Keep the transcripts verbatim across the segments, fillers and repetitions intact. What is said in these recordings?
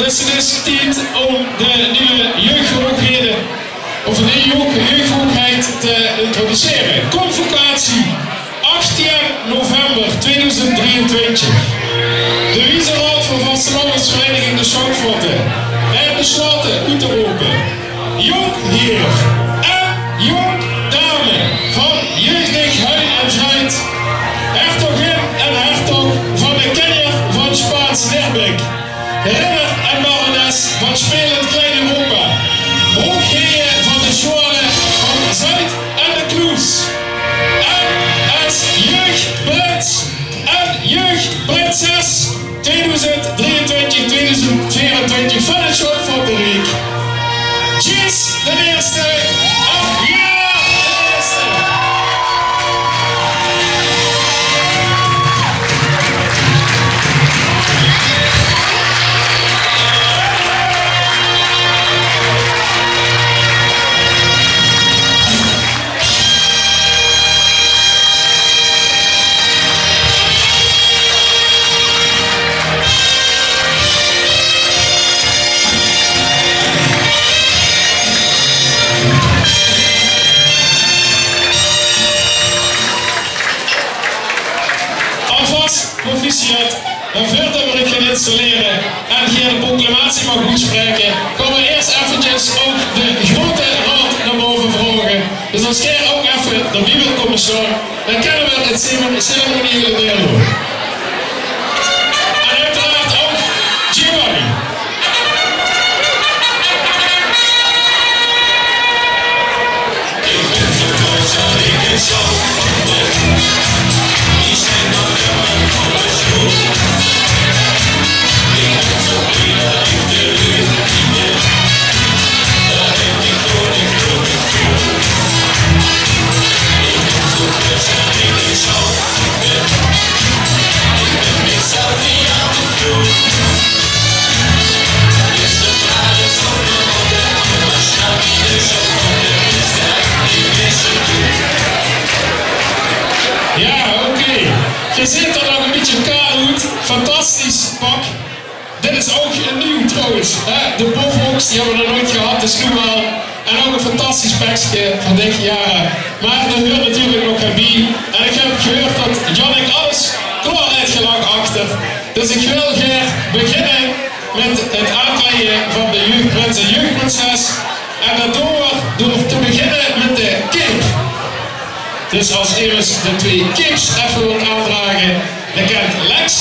Dus het is tied óm de nuuj jeughoogheden, of de nuuj jeughoogheid te introducere. Convocatie, achttien november tweeduizend drieëntwintig. De Wiezenraod van Vastelaovesvereiniging De Sjoutvotte haet beslaote oet te rope: jónk hieër en jónk dame van Jeugdig Huin en Vruit, hertogin en hertog van de Kenjer van Spaans-Neerbeek, ridder en barones van Spelend Klein Europa, hoogheje van de Sjoale van Zuid en de Kloes, en es jeugprins en jeugprinses tweeduizend drieëntwintig, tweeduizend veerentwintig van het Sjoutvotteriek, Tjits d'n Ierste, ach, jao, d'n Ierste. Alvas proficiat. En veurdat v'r uch gaon installere en geer de proclamatie maag oetspraeke, gaon v'r iers effekes ouch de Grote Raod nao bove vraoge. Dus es geer ouch effe d'rbie wilt kómme staon, dan kinne v'r het cere-, ceremoniële deil doon. En oeteraard ouch Giovanni. Jao, oké. Geer zeet d'r nog ein bietje kaal oet. Fantastisch pak. Dit is ouch ein nuuj trouwens, hè? De Bofroks, die höbbe v'r nog noeit gehad, dus noe waal. En ouch ein fantastisch pekske van Dikke Jare. Mer dao huuert natuurlik nog get bie. En ich höb gehuurd det Jannik alles klaor haet gelag achter. Dus ich wil gaer beginne mit het aankleie van de jeugprins en jeugprinses. En det doon v'r door te beginne mit de cape. Dus es emes de twee capes effe wilt aandrage, dan kint Lex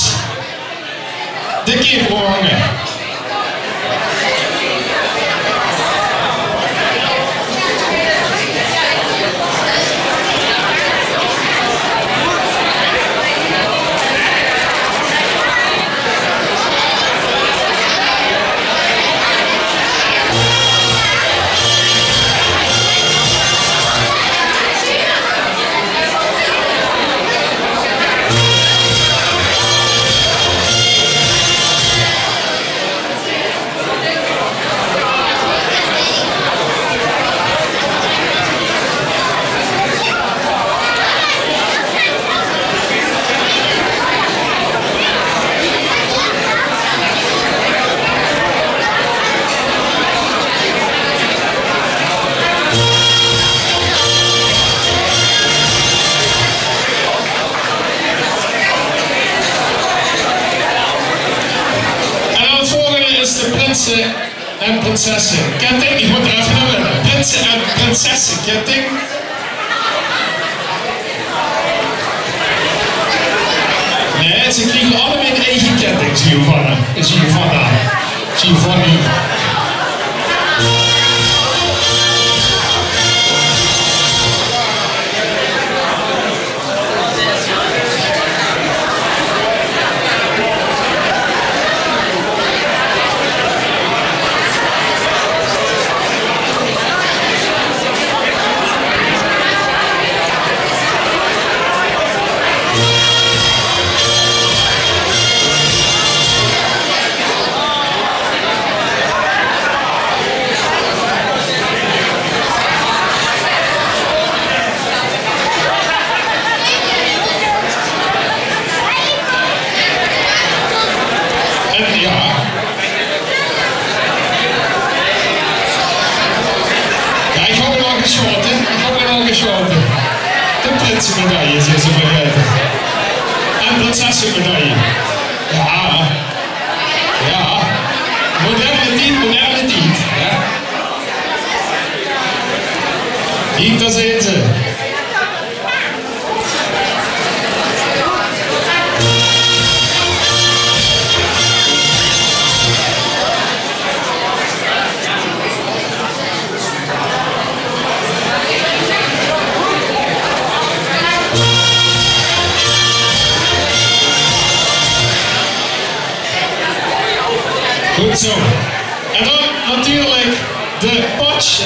de cape ophange. En dan het volgende is de prinse- en prinsesseketting. Ich mót d'r effe nao wenne. Prinse- en prinsesseketting. Nae, ze kriege allemaol ein eige ketting, Giovanna. Giovanna. Giovanni. Gesjote, ich höb 'm al gesjote. De prinsemedaille zeen ze vergaete. En prinsessemedaille. Ja. Ja. Moderne tied, moderne tied. Ja. Hiej, dao zeen ze. Good zo. En dan natuurlik de patsje.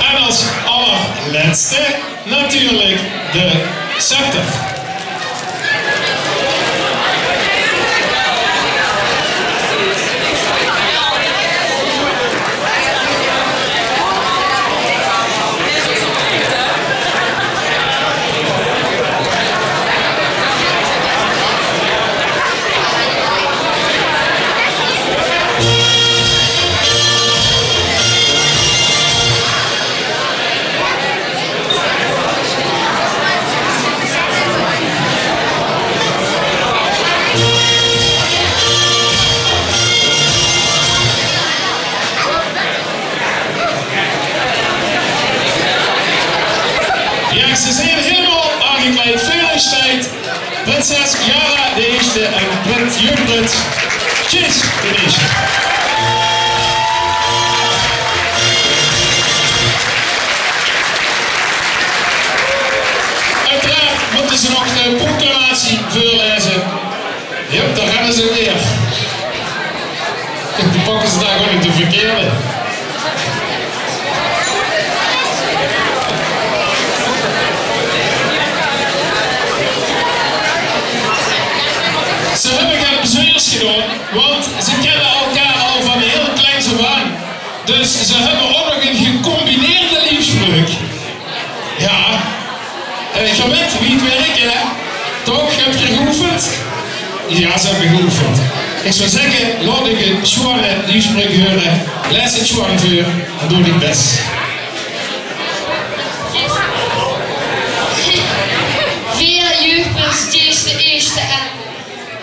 En als allerlètste natuurlik de scepter. Ja, ze zeen hielemaol aangekleid. Veer sjteit prinses Kiara de Ierste en prins Jurgen Tjis de Ierste. Oeteraard mótte ze nog de proclamatie veurlaeze. Jep, dao gaon ze weer. Die pakke ze dao gewoon oet de verkeerde. Ze höbbe get bezunjers gedaon, want ze kènne elkaar al van hiel kleins aaf aan. Dus ze höbbe ouch nog ein gecombineerde liefspreuk. Ja. Eh, geer wèt wie 't wirk, hè? Toch? Höb geer geoefend? Ja, ze höbbe geoefend. Ich zou zègke, laot ich ein sjoeane liefspreuk heure. Laes 't sjoean veur en doot eur bès. Veer jeugdprins Tjis de Ierste en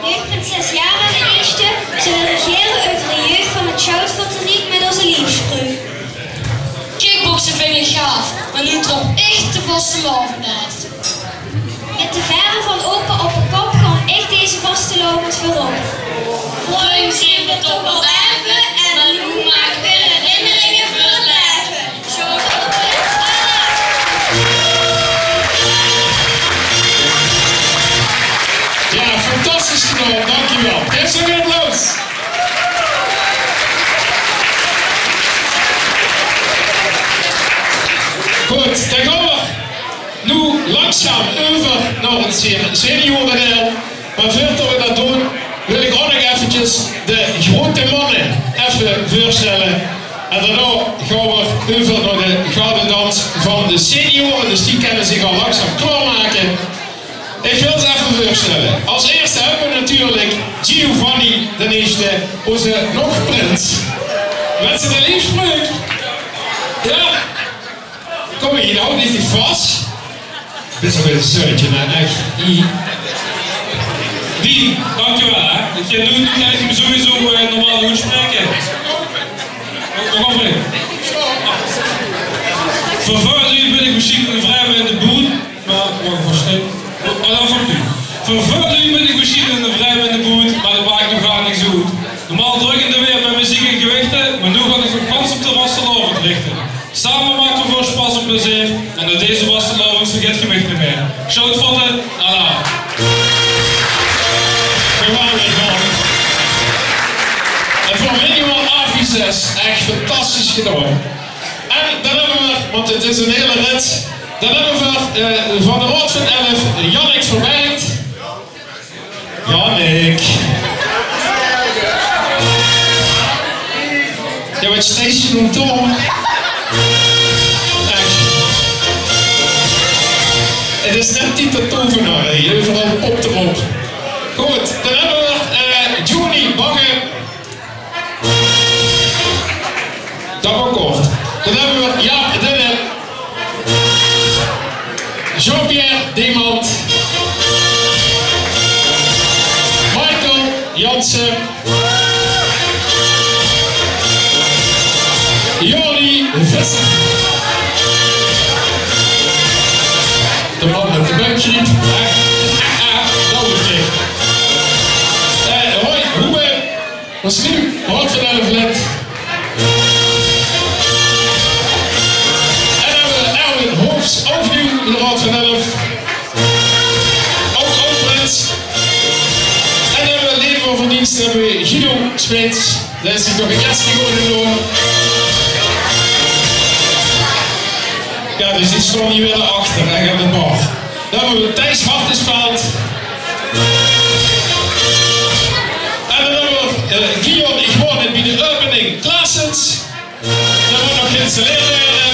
jeugdprinses Kiara de Ierste zölle regere euver de jeugd van 't Sjoutvatteliek mit ózze liefspreuk. Kickbokse vinj ich gaaf, mer noe trap ich de vastelaovend aaf. Mit de verf van opa op de kop gaon ich deze vastelaovend veurop. Vreuger zeen v'r toch al effe en noe make v'r herinneringe veur 't laeve. Ja, fantastisch gedaon, dankjewel. Geef ze ein applaus. Good, dan gaon v'r noe langzaam euver nao 't se-, senioredeil. Mer veurtot v'r dat doon, wil ich ouch nog effekes de groete manne effe veursjtèlle. En daonao gaon v'r euver nao de gardedans van de seniore. Dus die kinne zich al langzaam klaormake. Ich wil ze effe veursjtèlle. Als ierste höbbe v'r natuurlik Giovanni d'n Ierste, ózze nog prins. Mit zien liefspreuk. Ja. Kóm hie, noe is die vas. Dit is ouch weer ein zeuntje, hè, ech. Die, dankjewel, hè. Ich, eh, noe, noe kin ich 'm sowieso, eh, normaal oetspraeke. Kom op, hè. Veur väöl luuj bön ich mesjien ein vreemde in de boet, mer, mer versjteit. Oh, dan veur noe. Veur väöl luuj bön ich mesjien ein vreemde in de boet, mer dat maak noe gaar niks oet. Normaal drök ich de waereld mit meziek en gewichte, mer noe gaon ich mich gans op de vastelaovend richte. Same make v'r väöl sjpas en plezeer. En oet deze vastelaovend vergaet geer mich neet mieë. Sjoutvatte, alaaf. Geweldig, man. En veur Minimal Avises, ech fantastisch gedaon. En dan höbbe v'r, want 't is ein hiel rit, dan höbbe v'r, eh, van de Raod van Elf, Jannik Verwerk. Jannik. Station on Tour. Ech. 't Is net tied tot tovenare, hè. Euveral pop d'r op. Good, dan höbbe v'r, eh, Johnny Bagge. Dat waor kort. Dan höbbe v'r Jaap Dillen. Jean-Pierre Deemant. Michael Jansen. Jordi Visser. De man mit de buikgriep. Dat is 't. Eh, Roy Hoebe. Kostuum, Raod van Elf lid. En dan höbbe v'r Erwin Hoofs, ouch nuuj in de Raod van Elf. Ouch, ouch prins. En dan höbbe v'r lid van dienst, höbbe v'r Guido Smeets. Dae is zich nog 'n kastje gaon doon. Jao, dus die staon hie weer nao achter, hè, aan de bar. Dan höbbe v'r Thijs Hartensveld. En dan höbbe v'r, eh, Guillaume, ich waor net bie de opening. Klaasens. Dae mót nog geïnstalleerd waere.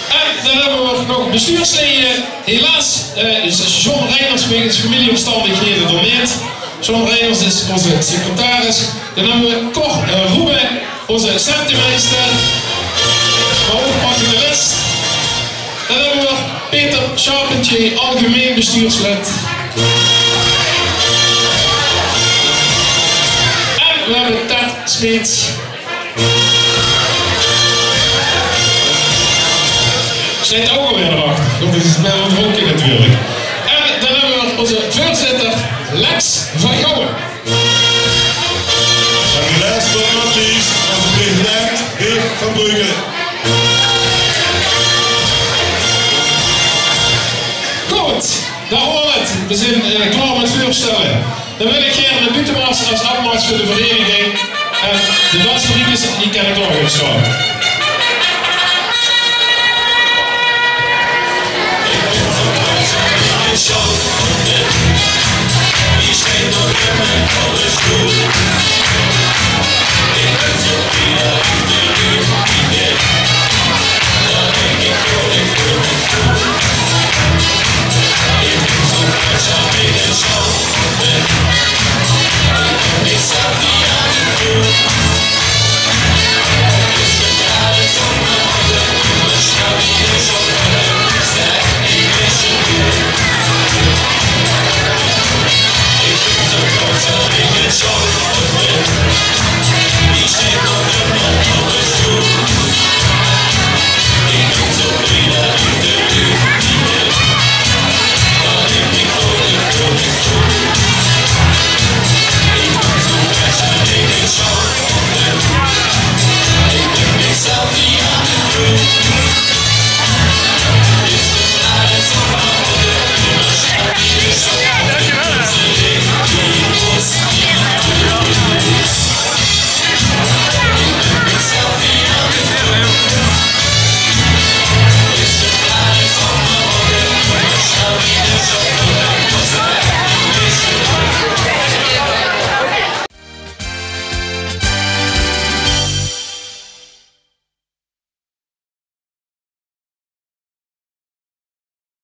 En dan höbbe v'r nog bestuursleden. Helaas, eh, is John Reiners wegens familieomstandighede d'r neet. John Reiners is ózze secretaris. Dan höbbe v'r Cor, eh, Roebe, ózze centemeister, mer ouch particularist. Dan höbbe v'r Peter Charpentier, algemeen bestuurslid. En v'r höbbe Ted Smeets. Steit ouch alweer d'r achter. Dat is waal drónke natuurlik. En dan höbbe v'r ózze veurzitter Lex van Gouwen. En last but not least, ózze president Dave van Brugge. Good, dat waor 't. V'r zeen, eh, klaor mit veurstelle. Dan wil ich gaer de buuttemars es afmars veur de vereniging. En de dansmariekes, die kènne klaor gaon staon.